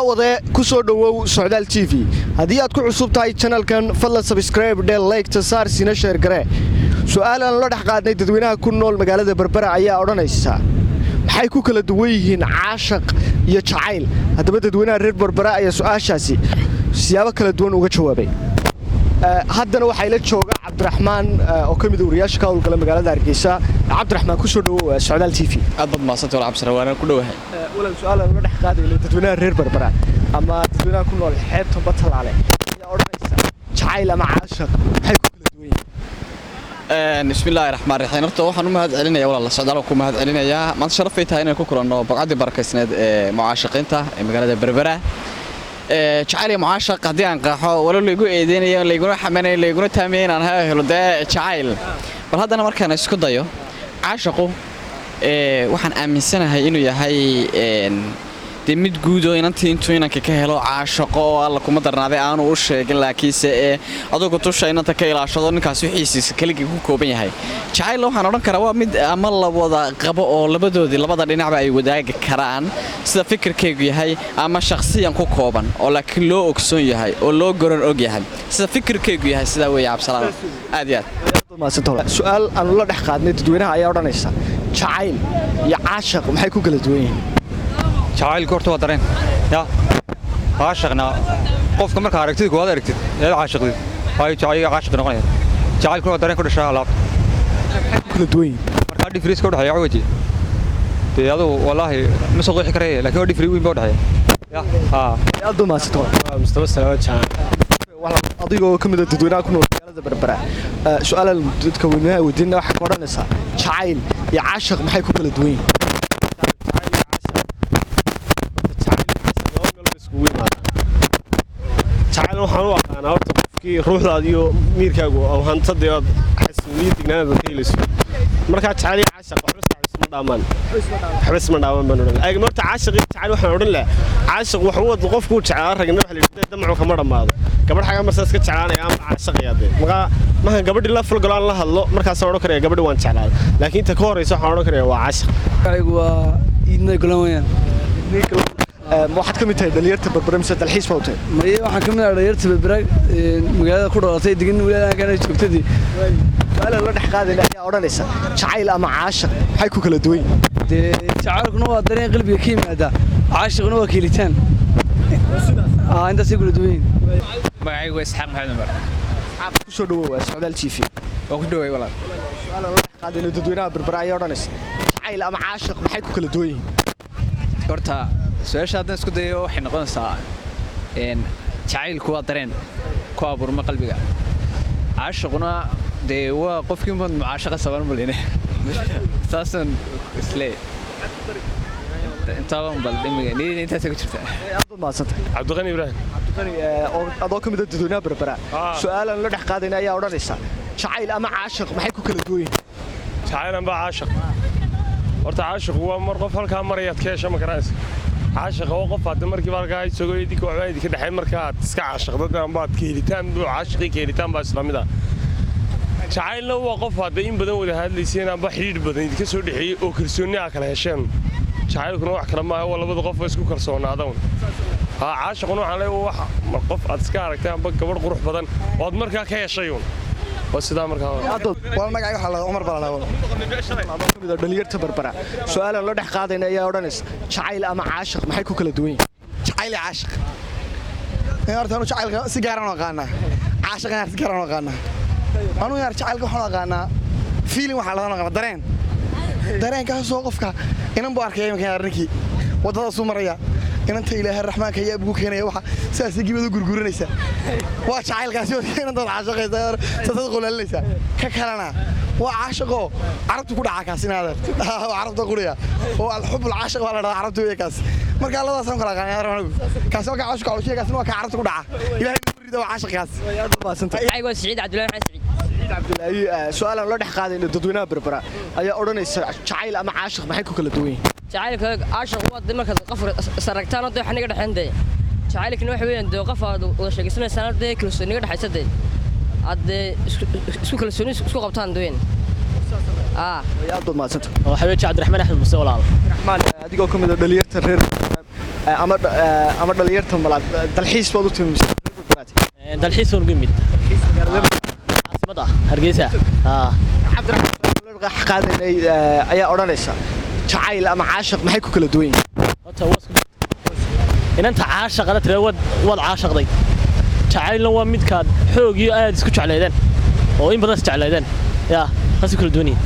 Daawade, ku soo dhowow Socdaal TV. Haddii aad ku cusub tahay channelkan, fadlan subscribe dhe, like-ta saar, sina share garee. Su'aal aan la dhex qaadnay dadweynaha ku nool magaalada Berbera ayaa odhanaysa: maxay ku kala duwan yihiin caashaq iyo jacayl? Haddaba dadweynaha reer Berbera ayaa su'aashaasi siyaabo kala duwan uga jawaabay. Haddana waxaa ila jooga Cabdiraxmaan oo ka mid a wariyaasha ka howlgala magaalada Hargeysa. Cabdiraxmaan, ku soo dhowow Socdaal TV. Aad baad mahadsantay walaal Cabdisalaam, waana ku dhowahay. Walaal, su'aal aan la dhex qaadayno dadweynaha reer Berbera ama dadweynaha ku nool xeebta Batalaale ayaa odhanaysa: jacayl ama caashaq maxay ku kala duwan yihiin? Bismillaahi raxmaan raxiim. Horta waxaan u mahad celinayaa walaal Socdaal, ku mahad celinayaa. Maanta sharaf ay tahay inaan ku kulanno boqoddii barakaysneed ee mucaashaqiinta ee magaalada Berbera. Jacayl iyo mucaashaq haddii aan qaaxo, walo laygu eedeynayo, layguna xamanayo, layguna taamiyay inaan helo dee jacayl, bal haddana markaan isku dayo caashaqu, waxaan aaminsanahay inuu yahay dee mid guud oo inantii intuu inanka ka helo caashaqo oo alla kuma darnaaday aanu u sheegin, laakiinse ee adugu tusha inanta ka ilaashado, ninkaas wixiisiisa keligii ku kooban yahay. Jacayl waxaan odhan karaa waa mid ama la wada qabo oo labadoodii labada dhinacba ay wadaagi karaan, sida fikirkaygu yahay, ama shakhsiyan ku kooban oo laakiin loo ogsoon yahay oo loo goran og yahay. Sida fikirkaygu yahay sidaa weeye, Cabsalaam, aad iyo aad. Su'aal aanu la dhex qaadnay dadweynaha ayaa odhanaysa: jacayl iyo caashaq maxay ku kala duwan yihiin? Jacaylku horta waa dareen ya caashaqna qofka markaa aragtida koowaad aragtid eed caashiqdid waayo jacayl caashiq noqonaya. Jacaylkuna waa dareen ku dhashaa alaabta. Maxay ku kala duwan yihiin? Markaa difference ka udhexeeya waxa weeye dee adugu wallaahi ma soo qeexi karaya, laakiin waa difference weyn baa udhexeeya ya haa. Aad u mahadsantahay. Mustafa Salaam Jaan. Adigoo ka mid a dadweynaha ku nool magaalada Berbera, su'aalan dadka weynaha weydiinna waxaa ka odhanaysaa: jacayl iyo caashaq maxay ku kala duwan yihiin? Jacayl iyo caashaq, jacayl iyo caashaq laba meel bay iskugu yimaadaan. Jacayl waxaan u aqaanaa horta qofkii ruuxdaada iyo miirkaagu oo hantadii ood xasilooniyo dignaanaad ka helayso. Markaa jacayl iyo caashaq waxba isma dhaamaan, waxba isma dhaamaan baan odhan lahaa. Horta caashaq iyo jacayl waxaan odhan lahaa, caashaq wax u wad qofkuu jeclaa. Ragna waxa la yidhi damacu kama dhammaado. Gabadh xagaa marsaa iska jeclaanaya ama caashaqaya dee markaa markaan gabadhii la falgalo aan la hadlo, markaasaan odhan karaya gabadhi waan jeclaaday, laakiin inta ka horreysa waxaan odhan karaya waa caashaq. Magacigu waa Iidna Golan weyaan. Waxaad ka mid tahay dhalinyarta Berbera mise dalxiis baa u tahay? Maye, waxaan ka mid ahay dhalinyarta Berbera, magaalada ku dhalatay, degan walaalankana joogtadii. Su'aalan la dhex qaadayna ayaa odhanaysa: jacayl ama caashaq maxay ku kala duwan yihiin? Dee jacaylkuna waa dareen qalbiga ka yimaada, caashiquna waa keelitaan. Intaasay kula duwan yihiin. Magacaygu waa Isxaaq Maxamed Cumar. Ku soo dhawow waa Socdaal TV. Waan ku dhoway, walaal. Su'aalan la dhex qaadayna dadweynaha Berbera ayaa odhanaysa: jacayl ama caashaq maxay ku kala duwan yihiin? Horta su-aasha haddaan isku dayo, waxay noqonaysaa jacaylku waa dareen ku abuurma qalbiga, caashiquna dee waa qofkii umaad mucaashaqa saban maline, saasaan isleeyahay. Intaaban bal dhimiga niyada intaasay ku jirtaa. Aad baad mahadsantahay. Cabdiqani Ibraahim. Cabdiqani, oo adoo ka mid ah dadweynaha Berbera, su'aalan la dhex qaadayna ayaa odhanaysa: jacayl ama caashaq maxay ku kala duwan yihiin? Jacayl amba caashiq, horta caashiqu waa mar qof halkaa marayaad ka hesha, ma garanaysa? Caashiqa waa qof hadda markiiba halkaa isagoo idinka waxbaa idinka dhexay, marka aad iska caashiqda amba aad ka helitaan. Caashiqii ka helitaan baa isla mid ah. Jacaylna waa qof hadda in badan wada hadlayseen amba xidhiidh badan idinka soo dhexeeyey oo kalsoonni aa kala hesheen. Jacaylkuna wax kale maaha, waa labada qof oo isku kalsoonaada un. Haa, caashiquna waxaan leeyahay wax mar qof aad iska aragtay amba gabadh qurux badan oo aad markaa ka heshay un, waa sidaa markaa. Wal magacayga waxaa la Cumar baa la dhahaa. Adoo ka mid ah dhalinyarta Berbera, su'aalan la dhex qaadayna ayaa odhanaysa: jacayl ama caashiq maxay ku kala duwan yihiin? Jacayl iyo caashiq in horta anu jacaylka si gaaran u aqaanaa, caashiqana si gaaran u aqaanaa. Anu yar jacaylka waxaan u aqaanaa feeling, waxaa la aqaanaa dareen, dareenkaasoo qofka inan buu arkaya imanka ninkii waddadaasuu maraya, inanta Ilaahay raxmaanka ayaa bugu keenaya, waxa sidaas gibadu gurguranaysa waa jacaylkaasi, inantaad caashaqaysa, saasaad qolaalinaysa. Ka kalena waa caashiqoo carabtu ku dhaca kaas, inaadeer waa carabta quriya oo alxub alcaashiq baa la dhahdaa, carabta weeye kaas. Marka labadaasaan kala aqaanay anigu. Kaasi waa ka caashiqa calooshiya, kaasina waa ka carabta ku dhaca, Ilaahay nagu rida, waa caashiqkaas. Aad baad mahadsantahay. Magacaygu waa Siciid Cabdullaahi Maxamed Siciid. Siciid Cabdulaahi, su'aalan la dhex qaadayna dadweynaha Berbera ayaa odhanaysa: jacayl ama caashiq maxay ku kala duwan yihiin? Jacaylka caashiq waa dee markaad qof is aragtaan oo dee wax naga dhexeyn. Dee jacaylkina waxa weeyaan dee qof aad wada sheegaysanaysaan, dee kalsooni naga dhexaysa, dee aad dee isku kalsooni isku qabtaan deen. Aad baad mahadsantahay. Waxaa weeye Cabdiraxmaan Axmed Muse, walaal. Raxmaan, adigoo ka mid ah dhalinyarta reer Ama dhalinyarta malaad dalxiis baad u timi mise? Dalxiis baan ugu imid caasimada Hargeysa. Cabdiraxmaan qaadaynay ayaa odhanaysa jacayl ama caashiq maxay ku kala duwan yihiin? Horta waa isku inanta caashaqada tira, waad caashaqday. Jacaylna waa midkaad xoog iyo aad isku jeclaydeen oo in badan is jeclaydeen, yaa saas ku kala duwan yihiin.